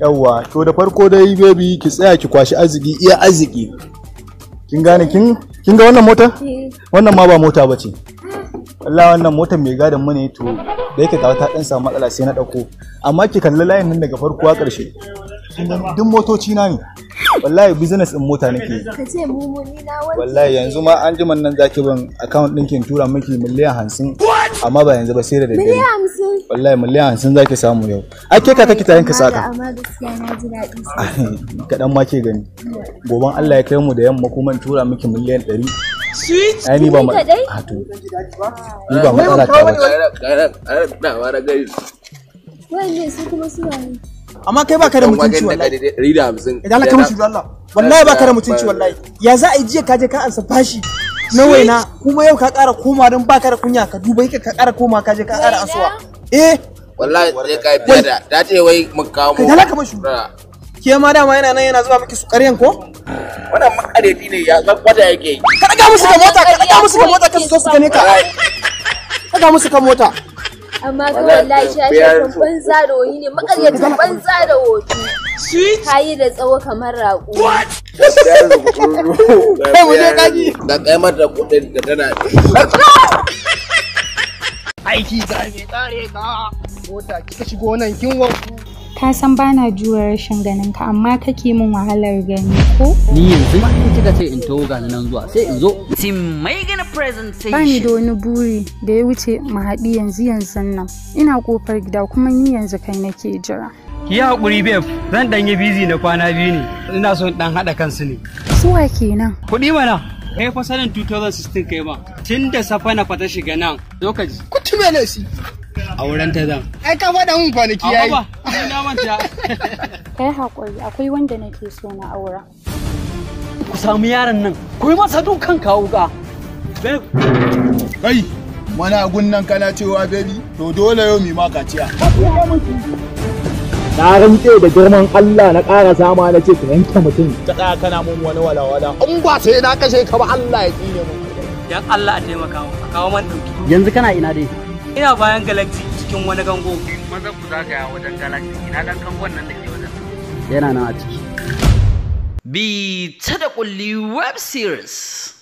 Yawwa, to da farko dai baby ki tsaya ki kwashi arziki, iya arziki. Kin gane kin ga wannan mota? Wannan ma ba mota bace. Wallahi wannan motar mai gadin mu ne, to da yake ga ta dan samu matsala sai na dauko. Amma ki kalli layin nan daga farko har ƙarshe. Duk motoci na ne. Wallahi business din mota nake yi. Ka ce mumuni na wanke. Wallahi yanzu ma an jiman nan zaki ban account ɗinki in tura miki miliyan 50, amma ba yanzu ba sai da daddare. Miliyan 50? Wallahi miliyan 50 zaki samu yau. Ai ke ka kake tayin ka saka. Amma gaskiya na ji daɗi sosai. Kaɗan ma ke gani. Goban Allah ya kai mu da yamma kuma in tura miki miliyan 100. Sweet. Ai ni ba ma a to. Ni ba matsala ta ba. Wannan su kuma su waye? Amma kai baka da mutunci wallahi. 150. Idan Allah ka mushi Allah. Wallahi baka da mutunci wallahi. Ya za a yi jiya ka je ka ansa bashi na waina kuma yau ka ƙara koma don baka da kunya, ka duba yake ka ƙara koma ka je ka ƙara ansuwa. Eh. Wallahi sai ka biya da ta ce wai mun kawo mu. Kai talaka mashi. Ke ma dama yana nan yana zuba miki su ƙaryan ko? Wannan makareci ne, ya san kwata yake yi. Ka ɗaga musu ka mota, ka ɗaga musu ka mota, ka su zo su gane ka. Ɗaga musu ka mota. Amma ka wallahi shashashan banza da wohi ne, makaryacin banza da wofi. Kayi da tsawo kamar raƙo. Kai mu je kaji. Da kai mata kuɗin da tana. Aiki za mai tsare ka. Mota kika shigo nan kin wanku. Ka san bana jure rashin ganin ka, amma kake min wahalar gani ko? Ni yanzu ma in kika ce in taho ga nan zuwa sai in zo. Bani da wani buri da ya wuce mu haɗu yanzu yanzu nan. Ina kofar gida kuma ni yanzu kai nake jira. Ki yi haƙuri babe, zan ɗan yi busy na kwana biyu ne. Ina son ɗan haɗa kansu ne. Suwa kenan? Kuɗi mana. Kai fa sanin 2016 kai ma. Tun da safa na fata shiga nan. Zo ka ji. Kutume ne shi. Auren ta zan. Ai ka faɗa mun kwanaki yayi. Amma ba, ni na manta. Kai haƙuri, akwai wanda nake so na aura. Ku samu yaron nan, ku yi masa dukan kawo ka. Babe. Kai, mana gunnan kana cewa baby, to dole yau mi ma kaciya. Na rantse da girman Allah na ƙara sama na ce ka yanke mutum. Ka tsaya kana mun wani walawala. In ba sai na kashe ka ba Allah ya tsine mun. Dan Allah a taimaka mu, a kawo man ɗauki. Yanzu kana ina dai? Ina bayan Galaxy cikin wani gango. Maza ku zagaya wajen Galaxy, ina dan kangon nan da ke wajen. Yana nan a ciki. Bi ta da kulli web series.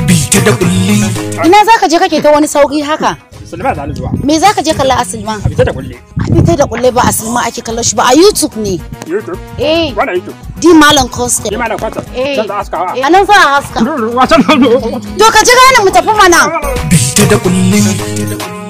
Bi ta da kulli. Ina zaka je kake ta wani sauki haka? Sulma za ni zuwa. Me zaka je kalla a Sulma? A bita da kulle. A bita da kulle ba a Sulma ake kallon shi ba, a YouTube ne. YouTube? Eh. Wannan YouTube. Di Malam Constant. Di Malam Constant. Eh. Can za haskawa. A nan za a haska. Wasan To ka jira ni mu tafi mana. Bita da kulli.